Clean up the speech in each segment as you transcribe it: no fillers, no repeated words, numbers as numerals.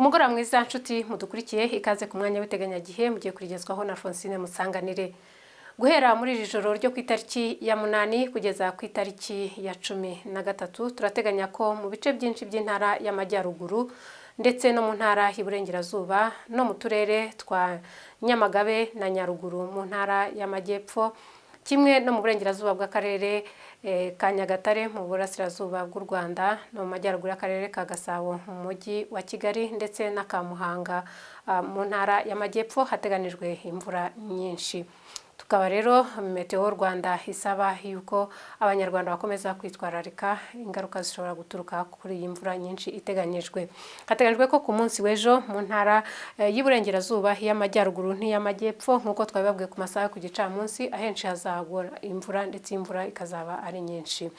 Umugoroba mwiza nshuti mudukurikiye, ikaze ku mwanya w'iteganyagihe mugiye kurigezwaho na Alphonsine Musanganire. Guhera muri iri joro ryo ku itariki ya 8 kugeza ku itariki ya 13, turateganya ko mu bice byinshi by'intara y'Amajyaruguru ndetse no mu ntara y'Iburengerazuba no mu turere twa Nyamagabe na Nyaruguru mu ntara y'Amajyepfo, kimwe no mu burengerazuba bw'akarere ka Nyagatare mu burasirazuba bw'u Rwanda no mu majyaruguru y'akarere ka Gasabo mu mujyi wa Kigali ndetse n'aka Muhanga mu ntara y'Amajyepfo, hateganijwe imvura nyinshi. Tukaba rero Meteo Rwanda isaba yuko Abanyarwanda bakomeza kwitwararika ingaruka zishobora guturuka kuri iyi mvura nyinshi iteganyijwe. Hateganyijwe ko ku munsi w'ejo mu ntara y'Iburengerazuba, iy'Amajyaruguru n'iy'Amajyepfo, nk'uko twabibabwiye ku masaha yo ku gicamunsi, ahenshi hazagwa imvura ndetse imvura ikazaba ari nyinshi.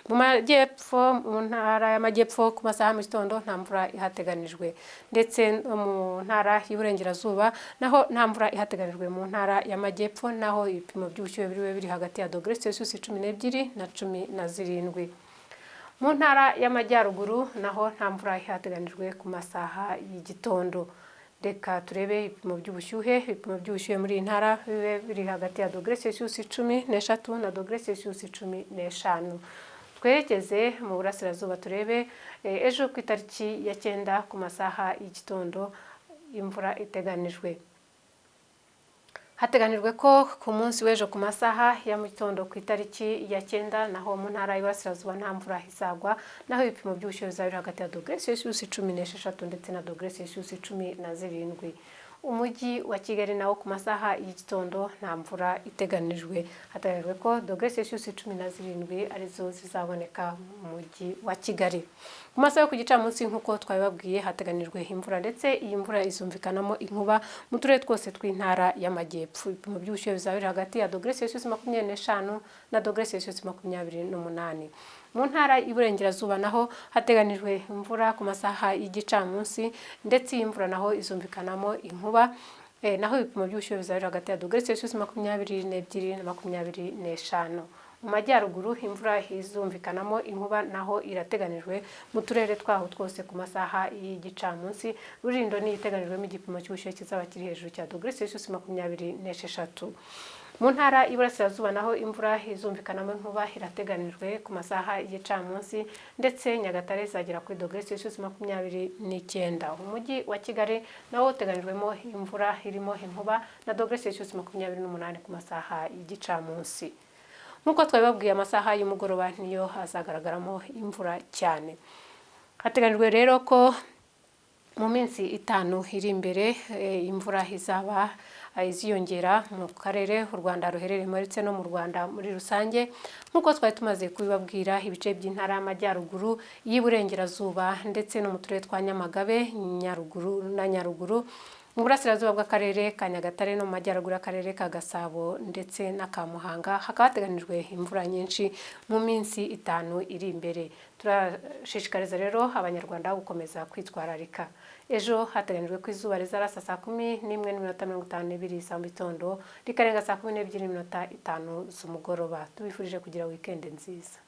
Mu majyepfo, mu ntara y'Amajyepfo, ku masaha ya mu gitondo nta mvura ihateganijwe, ndetse no mu ntara y'Iburengerazuba naho nta mvura ihateganijwe. Mu ntara y'Amajyepfo naho ibipimo by'ubushyuhe biriwe biri hagati ya dogere Celsius 12 na 17. Mu ntara y'Amajyaruguru naho nta mvura ihateganijwe ku masaha y'igitondo. Reka turebe ibipimo by'ubushyuhe. Ibipimo by'ubushyuhe muri iyi ntara bibe biri hagati ya dogere Celsius 13 na dogere Celsius 15. Twerekeze mu burasirazuba turebe ejo ku itariki ya 9 ku masaha y'igitondo imvura iteganijwe. Hateganijwe ko ku munsi w'ejo ku masaha ya mu gitondo ku itariki ya 9 naho mu ntara y'Iburasirazuba nta mvura izagwa, naho ibipimo by'ubushyuhe bizaba biri hagati ya dogere Celsius 16 ndetse na dogere Celsius 17. Umujyi wa Kigali nawo ku masaha y'igitondo nta mvura iteganijwe. Hateganyijwe ko dogere Celsius 17 arizo zizaboneka mu mujyi wa Kigali. Ku masaha yo ku gicamunsi, nk'uko twabibabwiye, hateganijwe imvura ndetse iyi mvura izumvikanamo inkuba mu turere twose tw'intara y'Amajyepfo. Ibipimo by'ubushyuhe bizaba biri hagati ya dogere Celsius 25 na dogere Celsius 28. Mu ntara y'Iburengerazuba naho hateganijwe imvura ku masaha y'igicamunsi, ndetse iyi mvura naho izumvikanamo inkuba, naho ibipimo by'ubushyuhe bizaba biri hagati ya dogere Celsius 22 na 25. Mu majyaruguru imvura izumvikanamo inkuba naho irateganijwe mu turere twaho twose ku masaha y'igicamunsi. Rulindo niyo iteganijwemo igipimo cy'ubushyuhe kizaba kiri hejuru cya dogere Celsius 26. Mu ntara y'Iburasirazuba naho imvura izumvikanamo inkuba irateganijwe ku masaha y'igicamunsi, ndetse Nyagatare izagera kuri dogere Celsius 29. Umujyi wa Kigali nawo uteganijwemo imvura irimo inkuba na dogere Celsius 28 ku masaha y'igicamunsi. Nk'uko twabibabwiye, amasaha y'umugoroba niyo azagaragaramo imvura cyane. Hateganyijwe rero ko mu minsi 5 iri imbere imvura izaba iziyongera mu karere u Rwanda ruherereyemo ndetse no mu Rwanda muri rusange. Nk'uko twari tumaze kubibabwira, ibice by'intara y'Amajyaruguru, y'Iburengerazuba ndetse no mu turere twa Nyamagabe, Nyaruguru na Nyaruguru, mu burasirazuba bw'akarere ka Nyagatare no mu majyaruguru y'akarere ka Gasabo ndetse n'aka Muhanga, hakaba hateganijwe imvura nyinshi mu minsi 5 iri imbere. Turashishikariza rero Abanyarwanda gukomeza kwitwararika. Ejo hateganyijwe ko izuba rizarasa saa 11:52 za mu gitondo, rikarenga saa 12:05 z'umugoroba. Tubifurije kugira wikendi nziza.